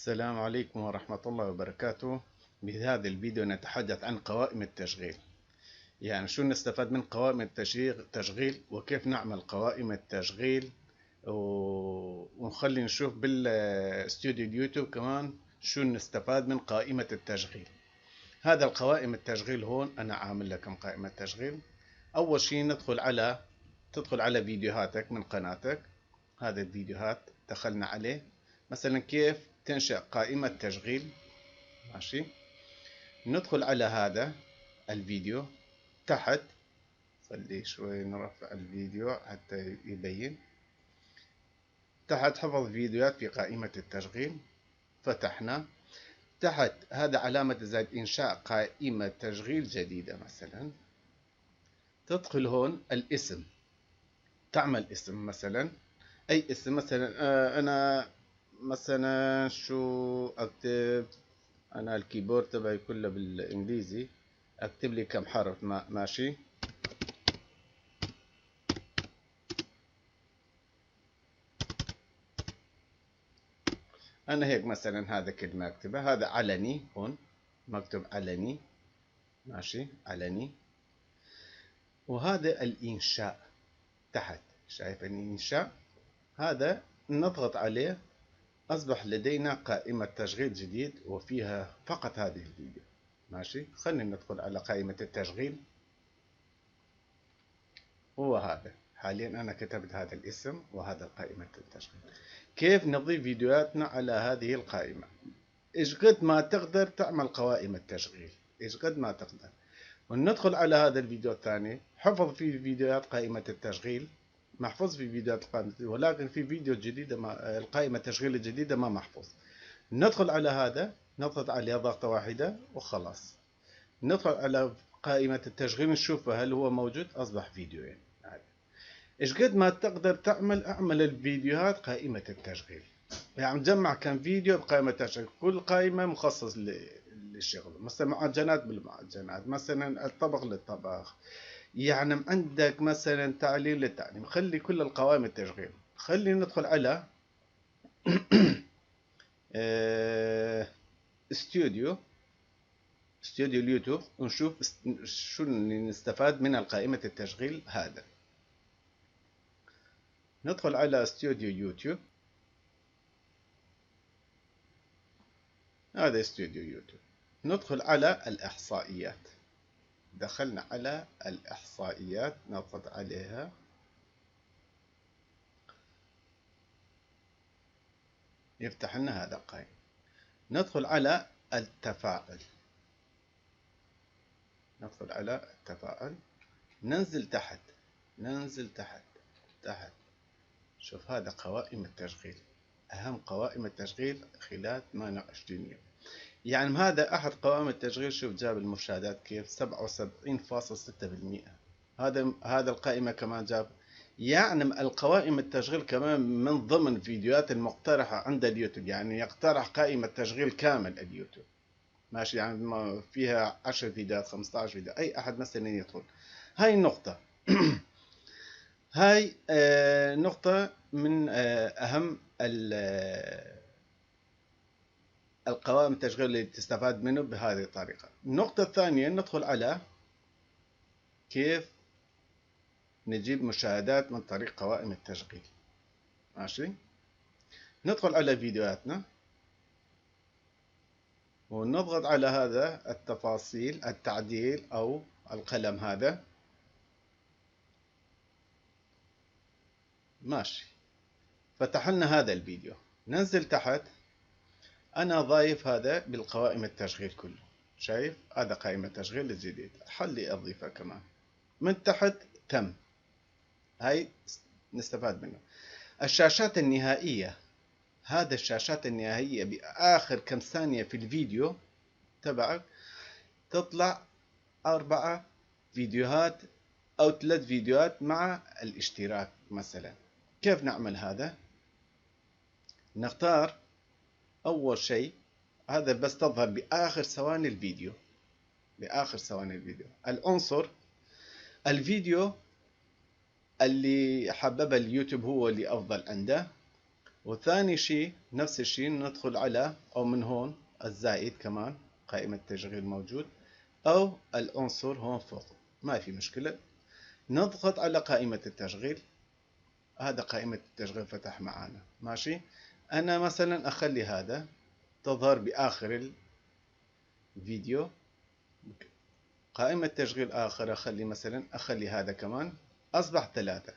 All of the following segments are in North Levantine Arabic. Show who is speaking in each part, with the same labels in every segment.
Speaker 1: السلام عليكم ورحمة الله وبركاته. بهذا الفيديو نتحدث عن قوائم التشغيل، يعني شو نستفاد من قوائم التشغيل وكيف نعمل قوائم التشغيل، ونخلي نشوف بالاستوديو اليوتيوب كمان شو نستفاد من قائمة التشغيل. هذا القوائم التشغيل هون أنا عامل لكم قائمة تشغيل. أول شيء تدخل على فيديوهاتك من قناتك. هذا الفيديوهات دخلنا عليه، مثلا كيف تنشأ قائمة تشغيل. ماشي، ندخل على هذا الفيديو تحت، خلي شوي نرفع الفيديو حتى يبين. تحت حفظ فيديوهات في قائمة التشغيل، فتحنا تحت هذا علامة زائد إنشاء قائمة تشغيل جديدة. مثلا تدخل هون الاسم، تعمل اسم مثلا أي اسم، مثلا أنا مثلا شو أكتب، أنا الكيبورد تبعي كله بالإنجليزي، أكتب لي كم حرف. ماشي، أنا هيك مثلا هذا كلمة أكتبها، هذا علني، هون مكتوب علني، ماشي علني. وهذا الإنشاء تحت، شايف الإنشاء هذا نضغط عليه، أصبح لدينا قائمة تشغيل جديد وفيها فقط هذه الفيديو. ماشي، خلينا ندخل على قائمة التشغيل. هو هذا حاليا أنا كتبت هذا الاسم وهذا قائمة التشغيل. كيف نضيف فيديوهاتنا على هذه القائمة؟ إيش قد ما تقدر تعمل قوائم التشغيل، إيش قد ما تقدر. وندخل على هذا الفيديو الثاني، حفظ في فيديوهات قائمة التشغيل، محفوظ في فيديوهات القائمة، ولكن في فيديو جديدة ما القائمة التشغيل الجديدة ما محفوظ. ندخل على هذا، نضغط عليه ضغطة واحدة وخلاص. ندخل على قائمة التشغيل نشوف هل هو موجود، أصبح فيديوين. إيش قد ما تقدر تعمل، أعمل الفيديوهات قائمة التشغيل، يعني جمع كم فيديو بقائمة التشغيل، كل قائمة مخصص للشغل، مثلا معجنات بالمعجنات، مثلا الطبخ للطبخ، يعني عندك مثلا تعليم للتعليم، خلي كل القوائم التشغيل. خلي ندخل على استوديو اليوتيوب ونشوف شو اللي نستفاد من القائمة التشغيل هذا. ندخل على استوديو يوتيوب، هذا استوديو يوتيوب. ندخل على الإحصائيات، دخلنا على الإحصائيات، نضغط عليها. يفتح لنا هذا القائمة. ندخل على التفاعل، ندخل على التفاعل، ننزل تحت، ننزل تحت تحت، شوف هذا قوائم التشغيل، أهم قوائم التشغيل خلال 28 يوم. يعني هذا أحد قوائم التشغيل، شوف جاب المشاهدات كيف 77.6%. هذا القائمة كمان جاب، يعني القوائم التشغيل كمان من ضمن فيديوهات المقترحة عند اليوتيوب، يعني يقترح قائمة تشغيل كامل اليوتيوب. ماشي، يعني فيها 10 فيديوهات، 15 فيديو، أي أحد مثلا يدخل. هاي النقطة هاي نقطة من أهم القوائم التشغيل اللي تستفاد منه بهذه الطريقة. النقطة الثانية ندخل على كيف نجيب مشاهدات من طريق قوائم التشغيل. ماشي، ندخل على فيديوهاتنا ونضغط على هذا التفاصيل، التعديل أو القلم هذا. ماشي، فتح لنا هذا الفيديو. ننزل تحت، أنا ضايف هذا بالقوائم التشغيل كله، شايف هذا قائمة التشغيل الجديد، خلي أضيفها كمان من تحت. تم، هاي نستفاد منه. الشاشات النهائية، هذا الشاشات النهائية بآخر كم ثانية في الفيديو تبعك تطلع 4 فيديوهات أو 3 فيديوهات مع الاشتراك مثلا. كيف نعمل هذا؟ نختار أول شيء هذا، بس تظهر بآخر ثواني الفيديو، بآخر ثواني الفيديو العنصر الفيديو اللي حببه اليوتيوب هو اللي أفضل عنده. وثاني شيء نفس الشيء ندخل على أو من هون الزائد كمان قائمة التشغيل موجود، أو العنصر هون فوق، ما في مشكلة. نضغط على قائمة التشغيل، هذا قائمة التشغيل فتح معنا. ماشي، أنا مثلا أخلي هذا تظهر بآخر الفيديو. قائمة تشغيل آخر أخلي مثلا، أخلي هذا كمان، أصبح 3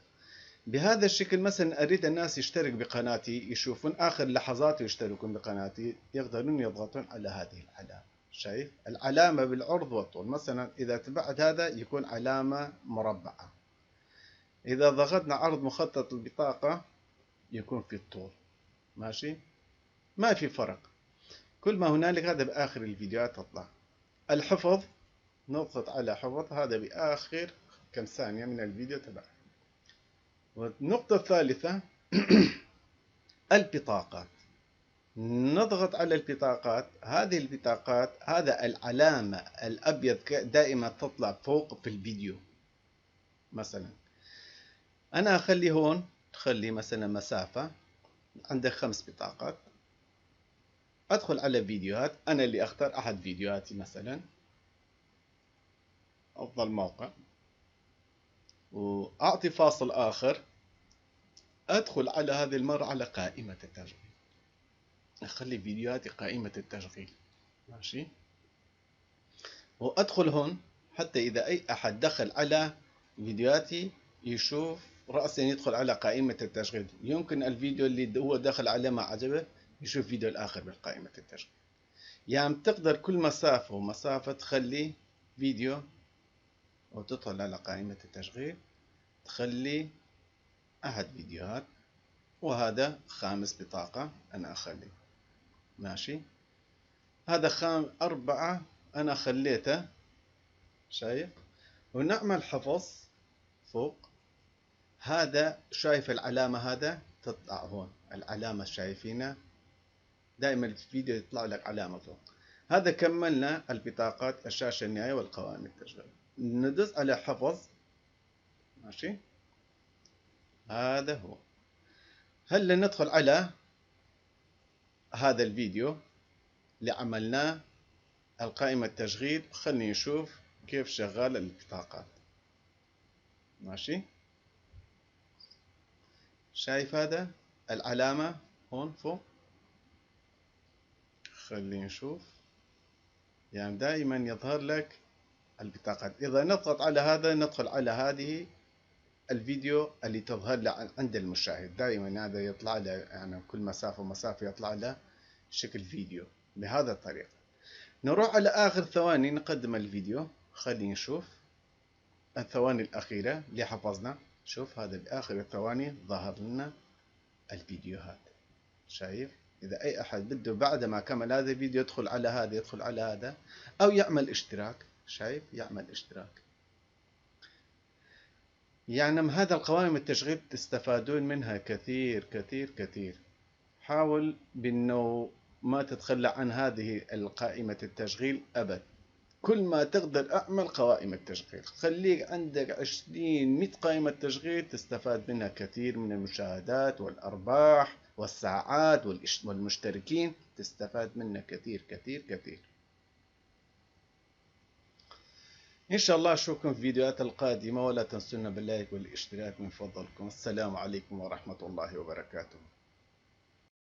Speaker 1: بهذا الشكل. مثلا أريد الناس يشترك بقناتي، يشوفون آخر لحظات ويشتركون بقناتي، يقدرون يضغطون على هذه العلامة. شايف العلامة بالعرض والطول. مثلا إذا تبعت هذا يكون علامة مربعة، إذا ضغطنا عرض مخطط البطاقة يكون في الطول. ماشي، ما في فرق. كل ما هنالك هذا بآخر الفيديوهات تطلع. الحفظ، نضغط على حفظ، هذا بآخر كم ثانية من الفيديو تبعه. والنقطة الثالثة البطاقات، نضغط على البطاقات. هذه البطاقات، هذا العلامة الأبيض دائما تطلع فوق في الفيديو. مثلا أنا أخلي هون، تخلي مثلا مسافة، عندك 5 بطاقات. أدخل على فيديوهات، أنا اللي أختار أحد فيديوهاتي مثلا، أفضل موقع، وأعطي فاصل آخر. أدخل على هذه المرة على قائمة التشغيل، أخلي فيديوهاتي قائمة التشغيل. ماشي، وأدخل هون حتى إذا أي أحد دخل على فيديوهاتي يشوف رأسا يدخل على قائمة التشغيل. يمكن الفيديو اللي هو دخل عليه ما عجبه يشوف فيديو الآخر بالقائمة التشغيل. يعني تقدر كل مسافة ومسافة تخلي فيديو، وتدخل على قائمة التشغيل تخلي أحد فيديوهات، وهذا 5 بطاقة أنا أخلي. ماشي، هذا 4 أنا خليته، شايف؟ ونعمل حفظ فوق. هذا شايف العلامة، هذا تطلع هون العلامة، شايفينها دائما الفيديو يطلع لك علامة فوق. هذا كملنا البطاقات، الشاشة النهائية والقوائم التشغيل. ندوس على حفظ. ماشي، هذا هو. هلا ندخل على هذا الفيديو اللي عملناه القائمة التشغيل، خلينا نشوف كيف شغال البطاقات. ماشي، شايف هذا العلامة هون فوق؟ خلينا نشوف. يعني دائما يظهر لك البطاقات. إذا نضغط على هذا ندخل على هذه الفيديو اللي تظهر له عند المشاهد. دائما هذا يطلع له، يعني كل مسافة ومسافة يطلع له شكل فيديو بهذا الطريقة. نروح على آخر ثواني نقدم الفيديو، خلينا نشوف الثواني الأخيرة اللي حفظنا. شوف هذا بآخر الثواني ظهر لنا الفيديوهات. شايف؟ إذا أي أحد بده بعد ما كمل هذا الفيديو يدخل على هذا، يدخل على هذا، أو يعمل اشتراك. شايف؟ يعمل اشتراك. يعني هذا القوائم التشغيل تستفادون منها كثير كثير كثير. حاول بأنه ما تتخلى عن هذه القائمة التشغيل أبد. كل ما تقدر أعمل قوائم التشغيل، خليك عندك 20 100 قائمة تشغيل تستفاد منها كثير من المشاهدات والأرباح والساعات والمشتركين، تستفاد منها كثير كثير كثير. إن شاء الله أشوفكم في الفيديوهات القادمة، ولا تنسونا باللايك والاشتراك من فضلكم. السلام عليكم ورحمة الله وبركاته.